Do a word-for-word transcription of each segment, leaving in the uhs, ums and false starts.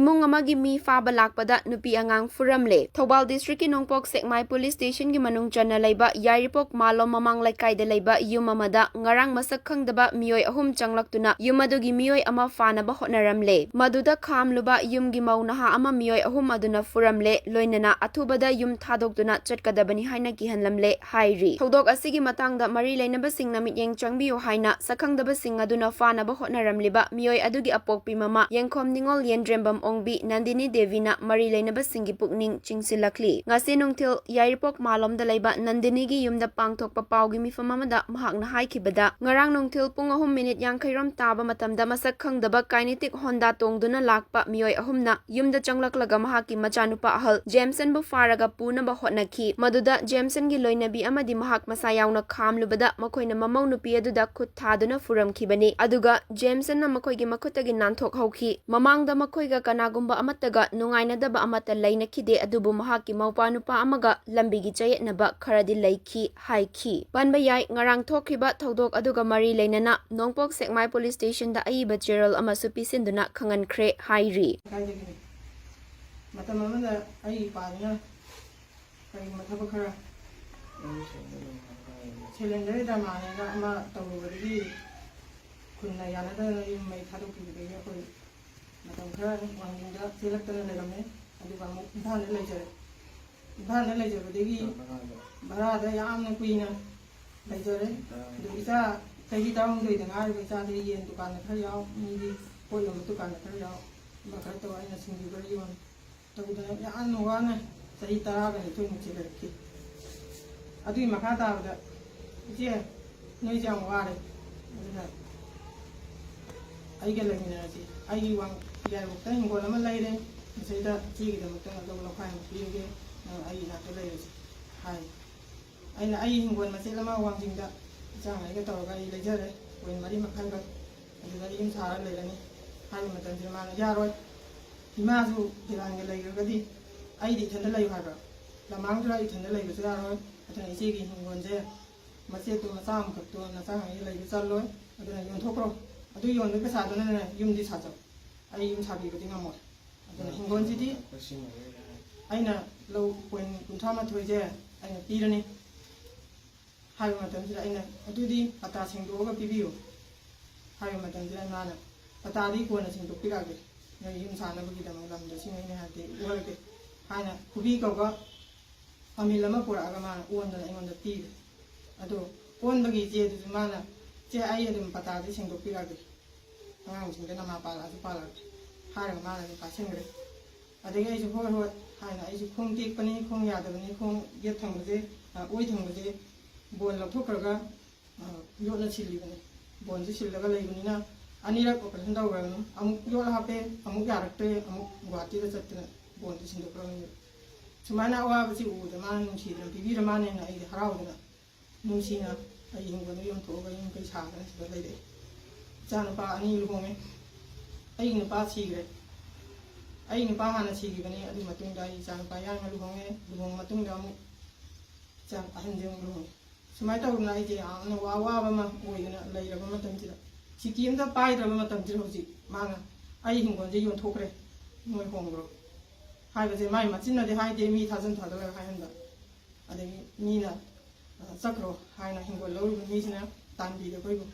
ꯏꯃꯨꯡ ꯑꯃꯒꯤ ꯃꯤ ꯐꯥꯕ ꯂꯥꯛꯄꯗ ꯅꯨꯄꯤ ꯑꯉꯥꯡ ꯐꯨꯔꯝꯂꯦ꯫ ꯊꯧꯕꯥꯜ district ꯀꯤ ꯅꯣꯡꯄꯣꯛ ꯁꯦꯛꯃꯥꯏ police station ꯒꯤ ꯃꯅꯨꯡ ꯆꯟꯅ ꯂꯩꯕ ꯌꯥꯏꯔꯤꯄꯣꯛ ꯃꯥꯂꯣꯝ ꯃꯃꯥꯡ ꯂꯩꯀꯥꯏꯗ ꯂꯩꯕ ꯌꯨꯝ ꯑꯃꯗ ꯉꯔꯥꯡ ꯃꯁꯛ ꯈꯪꯗꯕ ꯃꯤꯑꯣꯏ ꯑꯍꯨꯝ ꯆꯪꯂꯛꯇꯨꯅ ꯌꯨꯝ ꯑꯗꯨꯒꯤ ꯃꯤꯑꯣꯏ ꯑꯃ ꯐꯥꯅꯕ ꯍꯣꯠꯅꯔꯝꯂꯦ꯫ ꯃꯗꯨꯗ ꯈꯥꯝꯂꯨꯕ ꯌꯨꯝꯒꯤ ꯃꯧ ꯅꯍꯥ ꯑꯃ ꯃꯤꯑꯣꯏ ꯑꯍꯨꯝ ꯑꯗꯨꯅ ꯐꯨꯔꯝꯂꯦ, ꯂꯣꯏꯅꯅ ꯑꯊꯨꯕꯗ ꯌꯨꯝ ꯊꯥꯗꯣꯛꯇꯨꯅ ꯆꯠꯀꯗꯕꯅꯤ ꯍꯥꯏꯅ ꯀꯤꯍꯜꯂꯝꯂꯦ ꯍꯥꯏꯔꯤ꯫ ꯊꯧꯗꯣꯛ ꯑꯁꯤꯒꯤ ꯃꯇꯥꯡꯗ ꯃꯔꯤ ꯂꯩꯅꯕꯁꯤꯡꯅ ꯃꯤꯠꯌꯦꯡ ꯆꯪꯕꯤꯌꯨ ꯍꯥꯏꯅ ꯁꯛꯈꯪꯗꯕꯁꯤꯡ ꯑꯗꯨꯅ ꯐꯥꯅꯕ ꯍꯣꯠꯅꯔꯝꯂꯤꯕ ꯃꯤꯑꯣꯏ ꯑꯗꯨꯒꯤ ꯑꯄꯣꯛꯄꯤ ꯃꯃꯥ ꯌꯦꯡꯈꯣꯝ ꯅꯤꯉꯣꯜ ꯌꯦꯟꯗ꯭ꯔꯦꯝꯕꯝ ꯑꯣꯡꯕꯤ ꯅꯟꯗꯤꯅꯤ ꯗꯦꯕꯤꯅ ꯃꯔꯤ ꯂꯩꯅꯕꯁꯤꯡꯒꯤ ꯄꯨꯛꯅꯤꯡ ꯆꯤꯡꯁꯤꯜꯂꯛꯂꯤ꯫ ꯉꯁꯤ ꯅꯨꯡꯊꯤꯜ ꯌꯥꯏꯔꯤꯄꯣꯛ ꯃꯥꯂꯣꯝꯗ ꯂꯩꯕ ꯅꯟꯗꯤꯅꯤꯒꯤ ꯌꯨꯝꯗ ꯄꯥꯡꯊꯣꯛꯄ ꯄꯥꯎꯒꯤ ꯃꯤꯐꯝ ꯑꯃꯗ ꯃꯍꯥꯛꯅ ꯍꯥꯏꯈꯤꯕꯗ, ꯉꯔꯥꯡ ꯅꯨꯡꯊꯤꯜ ꯄꯨꯡ ꯑꯍꯨꯝ ꯃꯤꯅꯤꯠ ꯌꯥꯡꯈꯩꯔꯣꯝ ꯇꯥꯕ ꯃꯇꯝꯗ ꯃꯁꯛ ꯈꯪꯗꯕ Kinetic Honda ꯇꯣꯡꯗꯨꯅ ꯂꯥꯛꯄ ꯃꯤꯑꯣꯏ ꯑꯍꯨꯝꯅ ꯌꯨꯝꯗ ꯆꯪꯂꯛꯂꯒ ꯃꯍꯥꯛꯀꯤ ꯃꯆꯥꯅꯨꯄꯥ ꯑꯍꯜ ꯖꯦꯝꯁꯟꯕꯨ ꯐꯥꯔꯒ ꯄꯨꯅꯕ ꯍꯣꯠꯅꯈꯤ꯫ ꯃꯗꯨꯗ ꯖꯦꯝꯁꯟꯒꯤ ꯂꯣꯏꯅꯕꯤ ꯑꯃꯗꯤ ꯃꯍꯥꯛ ꯃꯁꯥ ꯌꯥꯎꯅ ꯈꯥꯝꯂꯨꯕꯗ ꯃꯈꯣꯏꯅ ꯃꯃꯧ ꯅꯨꯄꯤ ꯑꯗꯨꯗ ꯈꯨꯠ ꯊꯥꯗꯨꯅ ꯐꯨꯔꯝꯈꯤꯕꯅꯤ꯫ ꯑꯗꯨꯒ ꯖꯦꯝꯁꯟꯅ ꯃꯈꯣꯏꯒꯤ ꯃꯈꯨꯠꯇꯒꯤ ꯅꯥꯟꯊꯣꯛꯍꯧꯈꯤ꯫ ꯃꯃꯥꯡꯗ ꯃꯈꯣꯏꯒ ꯀꯅꯥꯒꯨꯝꯕ ꯑꯃꯠꯇꯒ ꯅꯨꯡꯉꯥꯏꯅꯗꯕ ꯑꯃꯠꯇ ꯂꯩꯅꯈꯤꯗꯦ, ꯑꯗꯨꯕꯨ ꯃꯍꯥꯛꯀꯤ ꯃꯧꯄꯥ ꯅꯨꯄꯥ ꯑꯃꯒ ꯂꯝꯕꯤꯒꯤ ꯆꯌꯦꯠꯅꯕ ꯈꯔꯗꯤ ꯂꯩꯈꯤ ꯍꯥꯏꯈꯤ꯫ ꯄꯟꯕ ꯌꯥꯏ, ꯉꯔꯥꯡ ꯊꯣꯛꯈꯤꯕ ꯊꯧꯗꯣꯛ ꯑꯗꯨꯒ ꯃꯔꯤ ꯂꯩꯅꯅ ꯅꯣꯡꯄꯣꯛ ꯁꯦꯛꯃꯥꯏ police station ꯗ ꯑꯏꯕ ꯆꯦꯔꯣꯜ ꯑꯃꯁꯨ ꯄꯤꯁꯤꯟꯗꯨꯅ ꯈꯪꯍꯟꯈ꯭ꯔꯦ ꯍꯥꯏꯔꯤ꯫ ꯀꯥꯏꯗꯒꯤꯅꯣ? ꯃꯇꯝ ꯑꯃꯗ ꯑꯩ ꯏꯄꯥꯗꯨꯅ ꯀꯔꯤꯒꯨꯝꯕ ꯊꯕꯛ ꯈꯔ ꯁꯤꯂꯤꯟꯗꯔ ꯗ꯭ꯔꯃꯥꯅꯦꯅ ꯑꯃ ꯇꯧꯔꯨꯕꯗꯒꯤ ꯈꯨꯟꯅ ꯌꯥꯅꯗꯗꯅ ꯌꯨꯝ ꯃꯩ ꯊꯥꯗꯣꯛꯈꯤꯕꯗꯒꯤ ꯑꯩꯈꯣꯏ ꯃꯇꯝ ꯈꯔ ꯋꯥꯡꯖꯤꯡꯗ ꯆꯦꯜꯂꯛꯇꯅ ꯂꯩꯔꯝꯃꯦ꯫ ꯑꯗꯨꯒ ꯑꯃꯨꯛ ꯏꯝꯐꯥꯜꯗ ꯂꯩꯖꯔꯦ꯫ ꯏꯝꯐꯥꯜꯗ ꯂꯩꯖꯕꯗꯒꯤ ꯚꯔꯥꯗ ꯌꯥꯝꯅ ꯀꯨꯏꯅ ꯂꯩꯖꯔꯦ꯫ ꯑꯗꯨ ꯏꯆꯥ ꯆꯍꯤ ꯇꯔꯥꯍꯨꯝꯗꯣꯏꯗ ꯉꯥꯏꯔꯤꯕ ꯏꯆꯥꯗꯤ ꯌꯦꯟ ꯗꯨꯀꯥꯟꯗ ꯈꯔ ꯌꯥꯎ, ꯃꯤꯒꯤ ꯄꯣꯠ ꯌꯣꯟꯕ ꯗꯨꯀꯥꯟꯗ ꯈꯔ ꯌꯥꯎ, ꯑꯃ ꯈꯔ ꯇꯧ, ꯑꯩꯅ ꯁꯤꯡꯖꯨ ꯈꯔ ꯌꯣꯟ ꯇꯧꯗꯅ ꯌꯥꯝꯅ ꯋꯥꯅ ꯆꯍꯤ ꯇꯔꯥꯒ ꯅꯤꯊꯣꯏꯃꯨꯛꯁꯦ ꯂꯩꯔꯛꯈꯤ꯫ ꯑꯗꯨꯒꯤ ꯃꯈꯥ ꯇꯥꯕꯗ, "ꯏꯆꯦ, ꯅꯣꯏꯁꯦ ꯌꯥꯝ ꯋꯥꯔꯦ, ꯑꯗꯨꯅ ꯑꯩꯒ ꯂꯩꯃꯤꯟꯅꯔꯁꯤ꯫ ꯑꯩꯒꯤ ꯋꯥꯡ ꯌꯥꯏꯔꯣꯛꯇ ꯍꯤꯡꯒꯣꯜ ꯑꯃ ꯂꯩꯔꯦ, ꯃꯁꯤꯗ ꯏꯆꯦꯒꯤꯗꯃꯛꯇ ꯂꯧ ꯂꯧꯈꯥꯏ ꯑꯃ ꯄꯤꯔꯒꯦ, ꯅꯪ ꯑꯩꯒꯤ ꯏꯅꯥꯛꯇ ꯂꯩꯔꯁꯤ" ꯍꯥꯏ꯫ ꯑꯩꯅ ꯑꯩ ꯍꯤꯡꯒꯣꯜ ꯃꯆꯦꯠ ꯑꯃ ꯋꯥꯡꯖꯤꯡꯗ ꯏꯆꯥꯉꯩꯒ ꯇꯧꯔꯒ ꯑꯩ ꯂꯩꯖꯔꯦ, ꯄꯣꯏꯟ ꯃꯔꯤ ꯃꯈꯥꯏꯈꯛ꯫ ꯑꯗꯨꯗ ꯑꯩ ꯌꯨꯝ ꯁꯥꯔꯒ ꯂꯩꯔꯅꯤ ꯍꯥꯏꯕ ꯃꯇꯝꯁꯤꯗ ꯃꯥꯅ, "ꯌꯥꯔꯣꯏ, ꯏꯃꯥꯁꯨ ꯒꯤꯂꯥꯟꯒ ꯂꯩꯈ꯭ꯔꯒꯗꯤ ꯑꯩꯗꯤ ꯏꯊꯟꯗ ꯂꯩꯌꯨ ꯍꯥꯏꯕ꯭ꯔꯥ? ꯂꯃꯥꯡꯗꯨꯗ ꯑꯩ ꯏꯊꯟꯗ ꯂꯩꯕꯁꯨ ꯌꯥꯔꯣꯏ꯫ ꯑꯗꯨꯅ ꯏꯆꯦꯒꯤ ꯍꯤꯡꯒꯣꯜꯁꯦ ꯃꯆꯦꯠꯇꯣ ꯃꯆꯥ ꯑꯃꯈꯛꯇꯣ ꯅꯆꯥꯉꯩꯒ ꯂꯩꯕ ꯆꯜꯂꯣꯏ꯫ ꯑꯗꯨꯅ ꯌꯣꯟꯊꯣꯛꯈ꯭ꯔꯣ꯫ ꯑꯗꯨ ꯌꯣꯟꯕꯒꯤ ꯄꯩꯁꯥꯗꯨꯅꯅꯦ ꯌꯨꯝꯗꯤ ꯁꯥꯖꯧ꯫ ꯑꯩ ꯌꯨꯝ ꯁꯥꯕꯤꯕꯗꯤ ꯉꯝꯃꯣꯏ" ꯑꯗꯨꯅ ꯍꯤꯡꯒꯣꯜꯁꯤꯗꯤ ꯑꯩꯅ ꯂꯧ ꯄꯣꯏꯟ ꯀꯨꯟꯊ꯭ꯔꯥ ꯃꯥꯊꯣꯏꯁꯦ ꯑꯩꯅ ꯄꯤꯔꯅꯤ ꯍꯥꯏꯕ ꯃꯇꯝꯁꯤꯗ ꯑꯩꯅ ꯑꯗꯨꯗꯤ ꯄꯇꯥ ꯁꯦꯡꯗꯣꯛꯑꯒ ꯄꯤꯕꯤꯌꯨ ꯍꯥꯏꯕ ꯃꯇꯝꯁꯤꯗ ꯃꯥꯅ ꯄꯇꯥꯗꯤ ꯀꯣꯟꯅ ꯁꯦꯡꯗꯣꯛꯄꯤꯔꯛꯑꯒꯦ, ꯅꯣꯏ ꯌꯨꯝ ꯁꯥꯅꯕꯒꯤꯗꯃꯛ ꯂꯝꯗꯣ ꯁꯤꯡꯉꯩꯅꯦ ꯍꯥꯏꯔꯗꯤ ꯑꯣꯜꯂꯒꯦ ꯍꯥꯏꯅ ꯈꯨꯕꯤ ꯀꯧꯕ ꯑꯃꯤꯜ ꯑꯃ ꯄꯨꯔꯛꯑꯒ ꯃꯥꯅ ꯑꯣꯟꯗꯅ ꯑꯩꯉꯣꯟꯗ ꯄꯤꯔꯦ꯫ ꯑꯗꯣ ꯑꯣꯟꯕꯒꯤ ꯏꯆꯦꯗꯨꯁꯨ ꯃꯥꯅ, "ꯆꯦ, ꯑꯩ ꯑꯗꯨꯝ ꯄꯇꯥꯗꯤ ꯁꯦꯡꯗꯣꯛꯄꯤꯔꯛꯑꯒꯦ, ꯑꯉꯥꯡꯁꯤꯡꯗ ꯅꯃꯥ ꯄꯥꯜꯂꯛꯑꯁꯨ ꯄꯥꯜꯂꯛꯑꯒꯦ" ꯍꯥꯏꯔꯒ ꯃꯥꯅ ꯑꯗꯨꯝ ꯄꯥꯏꯁꯟꯈ꯭ꯔꯦ꯫ ꯑꯗꯒꯤ ꯑꯩꯁꯨ ꯍꯣꯏ ꯍꯣꯏ ꯍꯥꯏꯅ, ꯑꯩꯁꯨ ꯈꯣꯡ ꯇꯦꯛꯄꯅꯤ, ꯈꯣꯡ ꯌꯥꯗꯕꯅꯤ, ꯈꯣꯡ ꯌꯦꯠ ꯊꯪꯕꯁꯦ, ꯑ, ꯑꯣꯏ ꯊꯪꯕꯁꯦ ꯕꯣꯜ ꯂꯧꯊꯣꯛꯈ꯭ꯔꯒ, ꯑ, ꯌꯣꯠꯅ ꯁꯤꯜꯂꯤꯕꯅꯤ꯫ ꯕꯣꯜꯁꯦ ꯁꯤꯜꯂꯒ ꯂꯩꯕꯅꯤꯅ ꯑꯅꯤꯔꯛ ꯑꯣꯄꯔꯦꯁꯟ ꯇꯧꯈ꯭ꯔꯕꯅꯤ꯫ ꯑꯃꯨꯛ ꯌꯣꯠ ꯍꯥꯞꯄꯦ, ꯑꯃꯨꯛ ꯌꯥꯔꯛꯇ꯭ꯔꯦ, ꯑꯃꯨꯛ ꯒꯨꯍꯥꯇꯤꯗ ꯆꯠꯇꯅ ꯕꯣꯜꯁꯦ ꯁꯤꯟꯗꯣꯛꯈ꯭ꯔꯕꯅꯤ꯫ ꯁꯨꯃꯥꯏꯅ ꯑꯋꯥꯕꯁꯤ ꯎꯕꯗ ꯃꯥꯅ ꯅꯨꯡꯁꯤꯗꯅ ꯄꯤꯕꯤꯔ ꯃꯥꯅꯦꯅ ꯑꯩꯗꯤ ꯍꯔꯥꯎꯗꯅ ꯅꯨꯡꯁꯤꯅ ꯑꯩ ꯍꯤꯡꯒꯣꯜꯗꯣ ꯌꯣꯟꯊꯣꯛꯑꯒ ꯌꯨꯝ ꯀꯩ ꯁꯥꯗꯅ ꯁꯤꯗ ꯂꯩꯔꯛꯑꯦ꯫ ꯏꯆꯥ ꯅꯨꯄꯥ ꯑꯅꯤ ꯂꯨꯍꯣꯡꯉꯦ꯫ ꯑꯩꯒꯤ ꯅꯨꯄꯥ ꯁꯤꯈ꯭ꯔꯦ꯫ ꯑꯩꯒꯤ ꯅꯨꯄꯥ ꯍꯥꯟꯅ ꯁꯤꯈꯤꯕꯅꯤ꯫ ꯑꯗꯨ ꯃꯇꯨꯡꯗ ꯑꯩ ꯏꯆꯥ ꯅꯨꯄꯥ ꯌꯥꯏꯃ ꯂꯨꯍꯣꯡꯉꯦ꯫ ꯂꯨꯍꯣꯡꯉ ꯃꯇꯨꯡꯗ ꯑꯃꯨꯛ ꯏꯆꯥ ꯑꯍꯟꯁꯦ ꯑꯃꯨꯛ ꯂꯨꯍꯣꯡꯉꯦ꯫ ꯁꯨꯃꯥꯏꯅ ꯇꯧꯗꯅ ꯑꯩꯁꯦ ꯌꯥꯝꯅ ꯋꯥ-, ꯑꯋꯥꯕ ꯑꯃ ꯑꯣꯏꯗꯅ ꯂꯩꯔꯕ ꯃꯇꯝꯁꯤꯗ, ꯁꯤꯀꯤ ꯑꯝꯇ ꯄꯥꯏꯗ꯭ꯔꯕ ꯃꯇꯝꯁꯤꯗ ꯍꯧꯖꯤꯛ ꯃꯥꯅ "ꯑꯩ ꯍꯤꯡꯒꯣꯜꯁꯦ ꯌꯣꯟꯊꯣꯛꯈ꯭ꯔꯦ, ꯅꯣꯏ ꯍꯣꯡꯈ꯭ꯔꯣ" ꯍꯥꯏꯕꯁꯦ ꯃꯥꯏ ꯃꯆꯤꯟꯅꯗꯤ ꯍꯥꯏꯗꯦ, ꯃꯤ ꯊꯥꯖꯟ ꯊꯥꯖꯜꯂꯒ ꯍꯥꯏꯍꯟꯕ꯫ ꯑꯗꯒꯤ ꯃꯤꯅ, "ꯑ, ꯆꯠꯈ꯭ꯔꯣ" ꯍꯥꯏꯅ ꯍꯤꯡꯒꯣꯜ ꯂꯧꯔꯤꯕ ꯃꯤꯁꯤꯅ ꯇꯥꯟꯕꯤꯔꯦ ꯑꯩꯈꯣꯏꯕꯨ꯫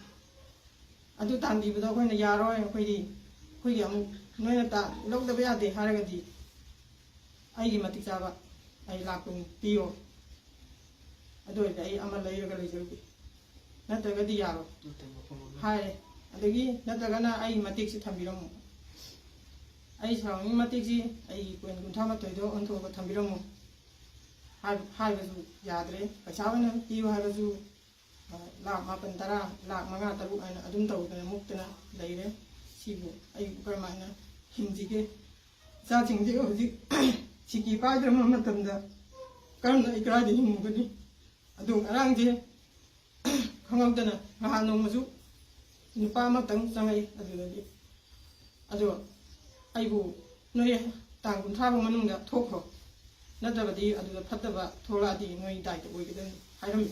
ꯑꯗꯨ ꯇꯥꯟꯕꯤꯕꯗꯣ ꯑꯩꯈꯣꯏꯅ ꯌꯥꯔꯣꯏ, ꯑꯩꯈꯣꯏꯗꯤ, ꯑꯩꯈꯣꯏꯒꯤ ꯑꯃꯨꯛ ꯅꯣꯏꯅ ꯇꯥ-, ꯂꯧꯗꯕ ꯌꯥꯗꯦ ꯍꯥꯏꯔꯒꯗꯤ ꯑꯩꯒꯤ ꯃꯇꯤꯛ ꯆꯥꯕ ꯑꯩ ꯂꯥꯛ ꯀꯨꯟ ꯄꯤꯌꯣ, ꯑꯗꯨ ꯑꯣꯏꯔꯗꯤ ꯑꯩ ꯑꯃ ꯂꯩꯔꯒ ꯂꯩꯖꯔꯨꯒꯦ, ꯅꯠꯇ꯭ꯔꯒꯗꯤ ꯌꯥꯔꯣꯏ ꯍꯥꯏꯔꯦ꯫ ꯑꯗꯒꯤ ꯅꯠꯇ꯭ꯔꯒꯅ ꯑꯩꯒꯤ ꯃꯇꯦꯛꯁꯤ ꯊꯝꯕꯤꯔꯝꯃꯨ, ꯑꯩ ꯁꯔꯥꯎꯟꯗꯤꯡ ꯃꯇꯦꯛꯁꯤ ꯑꯩꯒꯤ ꯄꯣꯏꯟ ꯀꯨꯟꯊ꯭ꯔꯥ ꯃꯥꯊꯣꯏꯗꯣ ꯑꯣꯟꯊꯣꯛꯑꯒ ꯊꯝꯕꯤꯔꯝꯃꯨ ꯍꯥꯏꯕ-, ꯍꯥꯏꯕꯁꯨ ꯌꯥꯗ꯭ꯔꯦ꯫ ꯄꯩꯁꯥ ꯑꯣꯏꯅ ꯄꯤꯌꯨ ꯍꯥꯏꯕꯁꯨ, ꯑ, ꯂꯥꯛ ꯃꯥꯄꯟ, ꯇꯔꯥ, ꯂꯥꯛ ꯃꯉꯥ, ꯇꯔꯨꯛ ꯍꯥꯏꯅ ꯑꯗꯨꯝ ꯇꯧꯗꯅ ꯃꯨꯛꯇꯅ ꯂꯩꯔꯦ꯫ ꯁꯤꯕꯨ ꯑꯩꯕꯨ ꯀꯔꯝꯍꯥꯏꯅ ꯍꯤꯡꯁꯤꯒꯦ? ꯏꯆꯥꯁꯤꯡꯁꯦ ꯍꯧꯖꯤꯛ ꯁꯤꯀꯤ ꯄꯥꯏꯗ꯭ꯔꯕ ꯃꯇꯝꯗ ꯀꯔꯝꯅ ꯑꯩ ꯀꯗꯥꯏꯗ ꯍꯤꯡꯉꯨꯒꯅꯤ? ꯑꯗꯣ ꯉꯔꯥꯡꯁꯦ ꯈꯪꯍꯧꯗꯅ ꯉꯍꯥꯟ ꯅꯣꯡꯃꯁꯨ ꯅꯨꯄꯥ ꯑꯃꯇꯪ ꯆꯪꯉꯛꯏ꯫ ꯑꯗꯨꯗꯒꯤ, "ꯑꯗꯣ ꯑꯩꯕꯨ ꯅꯣꯏ ꯇꯥꯡ ꯀꯨꯟꯊ꯭ꯔꯥ ꯐꯥꯎ ꯃꯅꯨꯡꯗ ꯊꯣꯛꯈ꯭ꯔꯣ, ꯅꯠꯇ꯭ꯔꯕꯗꯤ ꯑꯗꯨꯗ ꯐꯠꯇꯕ ꯊꯣꯛꯂꯛꯑꯗꯤ ꯅꯣꯏ ꯗꯥꯏꯇ ꯑꯣꯏꯒꯗꯕꯅꯤ" ꯍꯥꯏꯔꯝꯃꯤ꯫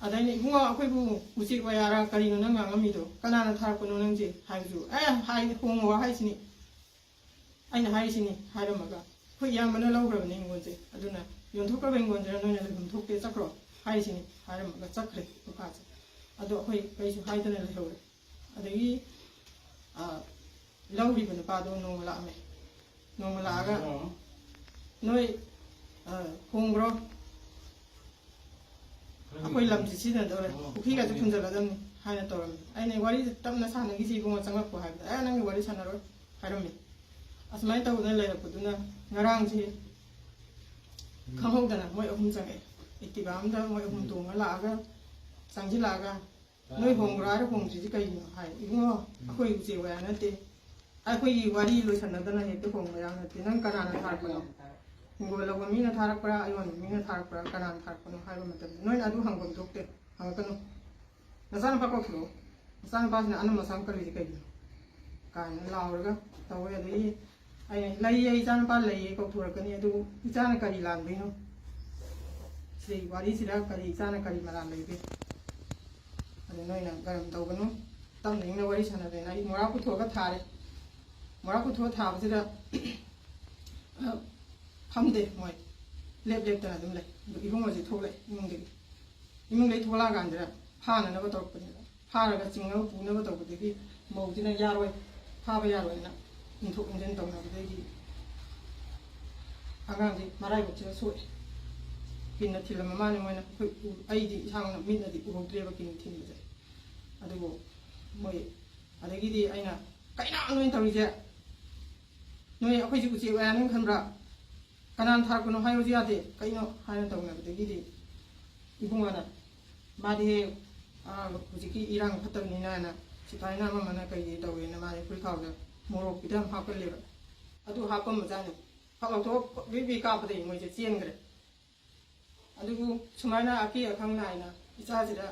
ꯑꯗ ꯑꯩꯅ, "ꯏꯕꯨꯡꯉꯣ, ꯑꯩꯈꯣꯏꯕꯨ ꯎꯆꯦꯛ ꯋꯥꯌꯥꯔ ꯀꯔꯤꯅꯣ ꯅꯪ ꯉꯥꯡꯉꯝꯃꯤꯗꯣ? ꯀꯅꯥꯅ ꯊꯥꯔꯛꯄꯅꯣ ꯅꯪꯁꯦ?" ꯍꯥꯏꯕꯁꯨ, "ꯑꯦ, ꯍꯥꯏ, ꯍꯣꯡꯉꯣ" ꯍꯥꯏꯁꯤꯅꯤ꯫ ꯑꯩꯅ ꯍꯥꯏꯔꯤꯁꯤꯅꯤ ꯍꯥꯏꯔꯝꯃꯒ, "ꯑꯩꯈꯣꯏ ꯏꯌꯥꯝꯕꯅ ꯂꯧꯈ꯭ꯔꯕꯅꯤ ꯍꯤꯡꯒꯣꯜꯁꯦ, ꯑꯗꯨꯅ ꯌꯣꯟꯊꯣꯛꯈ꯭ꯔꯕ ꯍꯤꯡꯒꯣꯜꯁꯤꯗ ꯅꯣꯏꯅ ꯂꯩꯐꯝ ꯊꯣꯛꯇꯦ, ꯆꯠꯈ꯭ꯔꯣ" ꯍꯥꯏꯔꯤꯁꯤꯅꯤ ꯍꯥꯏꯔꯝꯃꯒ ꯆꯠꯈ꯭ꯔꯦ ꯅꯨꯄꯥꯁꯦ꯫ ꯑꯗꯣ ꯑꯩꯈꯣꯏ ꯀꯩꯁꯨ ꯍꯥꯏꯗꯅ ꯂꯩꯍꯧꯔꯦ꯫ ꯑꯗꯒꯤ, ꯑ, ꯂꯧꯔꯤꯕ ꯅꯨꯄꯥꯗꯣ ꯅꯣꯡꯃ ꯂꯥꯛꯑꯝꯃꯦ꯫ ꯅꯣꯡꯃ ꯂꯥꯛꯑꯒ, "ꯅꯣꯏ, ꯑ, ꯍꯣꯡꯈ꯭ꯔꯣ, ꯑꯩꯈꯣꯏ ꯂꯝꯁꯤ ꯁꯤꯖꯤꯟꯅꯗꯧꯔꯦ, ꯄꯨꯈ꯭ꯔꯤꯒꯁꯨ ꯐꯨꯟꯖꯜꯂꯗꯕꯅꯤ" ꯍꯥꯏꯅ ꯇꯧꯔꯝꯃꯤ꯫ ꯑꯩꯅ, "ꯋꯥꯔꯤꯁꯦ ꯇꯞꯅ ꯁꯥꯟꯅꯈꯤꯁꯤ ꯏꯕꯨꯡꯉꯣ, ꯆꯪꯉꯛꯄꯣ" ꯍꯥꯏꯕꯗ, "ꯑꯦ, ꯅꯪꯒꯤ ꯋꯥꯔꯤ ꯁꯥꯟꯅꯔꯣꯏ" ꯍꯥꯏꯔꯝꯃꯤ꯫ ꯑꯁꯨꯃꯥꯏꯅ ꯇꯧꯗꯅ ꯂꯩꯔꯛꯄꯗꯨꯅ ꯉꯔꯥꯡꯁꯦ ꯈꯪꯍꯧꯗꯅ ꯃꯣꯏ ꯑꯍꯨꯝ ꯆꯪꯉꯛꯑꯦ꯫ Activa ꯑꯝꯗ ꯃꯣꯏ ꯑꯍꯨꯝ ꯇꯣꯡꯉ ꯂꯥꯛꯑꯒ, ꯆꯪꯁꯤꯜꯂꯛꯑꯒ, "ꯅꯣꯏ ꯍꯣꯡꯕ꯭ꯔꯥ ꯍꯥꯏꯔ ꯍꯣꯡꯗ꯭ꯔꯤꯁꯤ ꯀꯩꯒꯤꯅꯣ?" ꯍꯥꯏ꯫ "ꯏꯕꯨꯡꯉꯣ, ꯑꯩꯈꯣꯏ ꯎꯆꯦꯛ ꯋꯥꯌꯥ ꯅꯠꯇꯦ, ꯑꯩꯈꯣꯏꯒꯤ ꯋꯥꯔꯤ ꯂꯣꯏꯁꯟꯅꯗꯅ ꯍꯦꯛꯇ ꯍꯣꯡꯕ ꯌꯥꯕ ꯅꯠꯇꯦ꯫ ꯅꯪ ꯀꯅꯥꯅ ꯊꯥꯔꯛꯄꯅꯣ? ꯍꯤꯡꯒꯣꯜ ꯂꯧꯕ ꯃꯤꯅ ꯊꯥꯔꯛꯄ꯭ꯔꯥ, ꯑꯌꯣꯟꯕ ꯃꯤꯅ ꯊꯥꯔꯛꯄ꯭ꯔꯥ, ꯀꯅꯥꯅ ꯊꯥꯔꯛꯄꯅꯣ?" ꯍꯥꯏꯕ ꯃꯇꯝꯗ, "ꯅꯣꯏꯅ ꯑꯗꯨ ꯍꯪꯐꯝ ꯊꯣꯛꯇꯦ, ꯍꯪꯉꯛꯀꯅꯨ꯫ ꯅꯆꯥꯅꯨꯄꯥ ꯀꯧꯊꯣꯔꯛꯑꯣ, ꯅꯆꯥꯅꯨꯄꯥꯁꯤꯅ ꯑꯅꯝꯕ ꯑꯁꯥꯝ ꯀꯜꯂꯤꯁꯦ ꯀꯩꯒꯤꯅꯣ?" ꯀꯥꯏꯅ ꯂꯥꯎꯔꯒ ꯇꯧꯋꯦ꯫ ꯑꯗꯒꯤ ꯑꯩꯅ, "ꯂꯩꯌꯦ, ꯏꯆꯥꯅꯨꯄꯥ ꯂꯩꯌꯦ, ꯀꯧꯊꯣꯔꯛꯀꯅꯤ, ꯑꯗꯨꯕꯨ ꯏꯆꯥꯅ ꯀꯔꯤ ꯂꯥꯟꯕꯩꯅꯣ? ꯁꯤ ꯋꯥꯔꯤꯁꯤꯗ ꯀꯔꯤ, ꯏꯆꯥꯅ ꯀꯔꯤ ꯃꯔꯥꯜ ꯂꯩꯒꯦ? ꯑꯗꯨ ꯅꯣꯏꯅ ꯒꯔꯝ ꯇꯧꯒꯅꯨ, ꯇꯞꯅ ꯏꯪꯅ ꯋꯥꯔꯤ ꯁꯥꯟꯅꯔꯦꯅ" ꯑꯩ ꯃꯣꯔꯥ ꯄꯨꯊꯣꯛꯑꯒ ꯊꯥꯔꯦ꯫ ꯃꯣꯔꯥ ꯄꯨꯊꯣꯛꯑ ꯊꯥꯕꯁꯤꯗ, ꯑ, ꯐꯝꯗꯦ ꯃꯣꯏ, ꯂꯦꯞ ꯂꯦꯞꯇꯅ ꯑꯗꯨꯝ ꯂꯩ꯫ ꯑꯗꯨ ꯏꯕꯨꯡꯉꯣꯁꯦ ꯊꯣꯛꯂꯛꯑꯦ ꯏꯃꯨꯡꯗꯒꯤ꯫ ꯏꯃꯨꯡꯗꯒꯤ ꯊꯣꯛꯂꯛꯑꯀꯥꯟꯁꯤꯗ ꯐꯥꯅꯅꯕ ꯇꯧꯔꯛꯄꯅꯦꯕ꯫ ꯐꯥꯔꯒ ꯆꯤꯡꯅꯕ ꯄꯨꯅꯕ ꯇꯧꯕꯗꯒꯤ ꯃꯧꯁꯤꯅ ꯌꯥꯔꯣꯏ, ꯐꯥꯕ ꯌꯥꯔꯣꯏꯅ ꯏꯟꯊꯣꯛ ꯏꯟꯁꯤꯟ ꯇꯧꯅꯕꯗꯒꯤ ꯑꯉꯥꯡꯁꯤ ꯃꯔꯥꯏꯕꯛꯁꯤꯗ ꯁꯣꯛꯑꯦ꯫ ꯀꯤꯟꯅ ꯊꯤꯜꯂꯝꯕ ꯃꯥꯜꯂꯦ ꯃꯣꯏꯅ꯫ ꯑꯩꯈꯣꯏ ꯎ-, ꯑꯩꯗꯤ ꯏꯁꯥꯃꯛꯅ ꯃꯤꯠꯅꯗꯤ ꯎꯍꯧꯗ꯭ꯔꯦꯕ ꯀꯤꯟ ꯊꯤꯟꯕꯁꯦ꯫ ꯑꯗꯨꯕꯨ ꯃꯣꯏ, ꯑꯗꯒꯤꯗꯤ ꯑꯩꯅ, "ꯀꯩꯅꯣ ꯅꯣꯏꯅ ꯇꯧꯔꯤꯁꯦ? ꯅꯣꯏ ꯑꯩꯈꯣꯏꯁꯦ ꯎꯆꯦꯛ ꯋꯥꯌꯥꯅꯤ ꯈꯟꯕ꯭ꯔꯥ? ꯀꯅꯥꯅ ꯊꯥꯔꯛꯄꯅꯣ ꯍꯥꯏꯌꯨꯁꯨ ꯌꯥꯗꯦ, ꯀꯩꯅꯣ?" ꯍꯥꯏꯅ ꯇꯧꯅꯕꯗꯒꯤꯗꯤ ꯏꯕꯨꯡꯉꯣꯅ, ꯃꯥꯗꯤ ꯍꯦꯛ, ꯑꯥ, ꯍꯧꯖꯤꯛꯀꯤ ꯏꯔꯥꯡ ꯐꯠꯇꯕꯅꯤꯅꯅ ꯁꯤꯐꯥꯏꯅ ꯑꯃ ꯑꯃꯅ ꯀꯩ ꯀꯩ ꯇꯧꯋꯦꯅ ꯃꯥꯗꯤ ꯐꯨꯔꯤꯠꯈꯥꯎꯗ ꯃꯣꯔꯣꯛ ꯈꯤꯇꯪ ꯍꯥꯞꯀꯜꯂꯦꯕ꯫ ꯑꯗꯨ ꯍꯥꯞꯄꯝꯕꯖꯥꯠꯅꯤ꯫ ꯐꯠ ꯂꯧꯊꯣꯛꯑ ꯕꯤ ꯕꯤ ꯀꯥꯞꯄꯗꯒꯤ ꯃꯣꯏꯁꯦ ꯆꯦꯟꯈ꯭ꯔꯦ꯫ ꯑꯗꯨꯕꯨ ꯁꯨꯃꯥꯏꯅ ꯑꯀꯤ ꯑꯈꯪ ꯅꯥꯏꯅ ꯏꯆꯥꯁꯤꯗ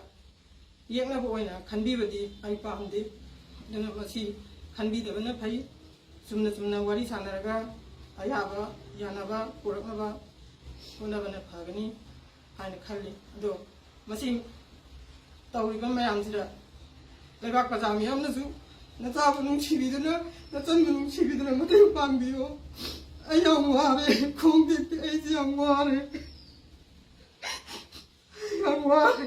ꯌꯦꯛꯅꯕ ꯑꯣꯏꯅ ꯈꯟꯕꯤꯕꯗꯤ ꯑꯩ ꯄꯥꯝꯗꯦ꯫ ꯑꯗꯨꯅ ꯃꯁꯤ ꯈꯟꯕꯤꯗꯕꯅ ꯐꯩ꯫ ꯆꯨꯝꯅ ꯆꯨꯝꯅ ꯋꯥꯔꯤ ꯁꯥꯟꯅꯔꯒ ꯑꯌꯥꯕ ꯌꯥꯅꯕ ꯄꯨꯔꯛꯅꯕ ꯍꯣꯠꯅꯕꯅ ꯐꯒꯅꯤ ꯍꯥꯏꯅ ꯈꯜꯂꯤ꯫ ꯑꯗꯣ ꯃꯁꯤ ꯇꯧꯔꯤꯕ ꯃꯌꯥꯝꯁꯤꯗ ꯂꯩꯕꯥꯛ ꯄ꯭ꯔꯖꯥ ꯃꯤꯌꯥꯝꯅꯁꯨ ꯅꯆꯥꯕꯨ ꯅꯨꯡꯁꯤꯕꯤꯗꯨꯅ, ꯅꯆꯟꯕꯨ ꯅꯨꯡꯁꯤꯕꯤꯗꯨꯅ ꯃꯇꯦꯡ ꯄꯥꯡꯕꯤꯌꯨ꯫ ꯑꯩ ꯌꯥꯝ ꯋꯥꯔꯦ, ꯈꯣꯡ ꯇꯦꯛꯇꯦ, ꯑꯩꯁꯦ ꯌꯥꯝ ꯋꯥꯔꯦ, ꯌꯥꯝ ꯋꯥꯔꯦ꯫